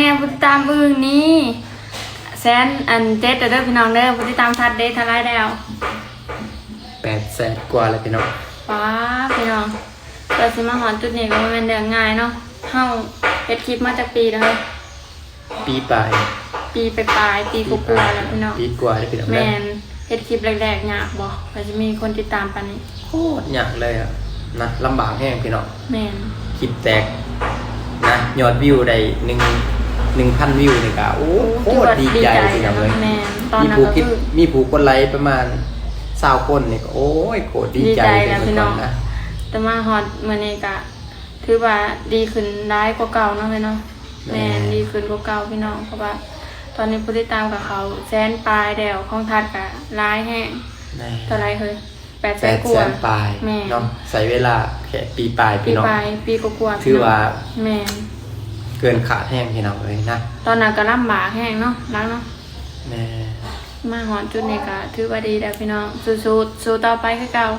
ແນ່ ຜູ້ຕິດຕາມອຶ່ງນີ້ແສນອັນເຈັດແລ້ວເດີພີ່ນ້ອງເດີ. ຜູ້ຕິດຕາມທັດເດ ເທົ່າໃດແລ້ວ? ແປດແສນກວ່າແລ້ວພີ່ນ້ອງ. ວ້າ ພີ່ນ້ອງ ກວ່າຊິມາຮອດຈຸດນີ້ກໍບໍ່ແມ່ນເລື່ອງງ່າຍເນາະ. ເຮົາເຮັດຄລິບມາຈັກປີແລ້ວ? ປີປາຍ ປີປາຍໆ ປີກວ່າໆແລ້ວພີ່ນ້ອງ. ປີກວ່າເດ້ພີ່ນ້ອງເດີ. ແມ່ນ ເຮັດຄລິບແລກໆຍາກບໍ່ ກວ່າຊິມີຄົນຕິດຕາມປານນີ້? ໂຄດຍາກເລີຍອະນະ ລຳບາກແຮງພີ່ນ້ອງ. ແມ່ນ ຄລິບແຕກນະ ຍອດວິວໄດ້ໜຶ່ງ ໜຶ່ງພັນວິວນີ້ກະ ໂອ້ ໂອ້ ໂຄດດີໃຈ ຖືວ່າດີໃຈພີ່ນ້ອງເອີຍ. ແມ່ນ ມີຜູ້ ມີຜູ້ກົດໄລປະມານຊາວຄົນນີ້ກະ ໂອ້ຍ ໂຄດດີໃຈ ດີໃຈແລ້ວພີ່ນ້ອງ. ແຕ່ມາຮອດມື້ນີ້ກະ ຖືວ່າດີຂຶ້ນຫຼາຍກວ່າເກົ່າເນາະເອີຍເນາະ. ແມ່ນ ແມ່ນ ດີຂຶ້ນກວ່າເກົ່າພີ່ນ້ອງ ເພາະວ່າຕອນນີ້ຜູ້ຕິດຕາມກໍເຂົ້າແສນປາຍແລ້ວ ຂອງທັດກໍຫຼາຍແຮງ. ແມ່ນ ເທົ່າໃດເຮີຍ? ແປດແສນກວ່າ ແປດແສນປາຍ. ແມ່ນ ເນາະ ໃຊ້ເວລາແຄ່ປີປາຍ ປີ ພີ່ນ້ອງ ປາຍ ປີກວ່າໆ ຖືວ່າ ແມ່ນ ເກີນຄາດແຮງພີ່ນ້ອງເອີຍນະ. ຕອນນັ້ນກໍລຳບາກແຮງເນາະ ຫຼັງເນາະ. ແມ່ນ ມາຮອດຈຸດນີ້ກໍຖືວ່າດີແລ້ວພີ່ນ້ອງ. ສູ້ໆ ສູ້ຕໍ່ໄປຄືເກົ່າ.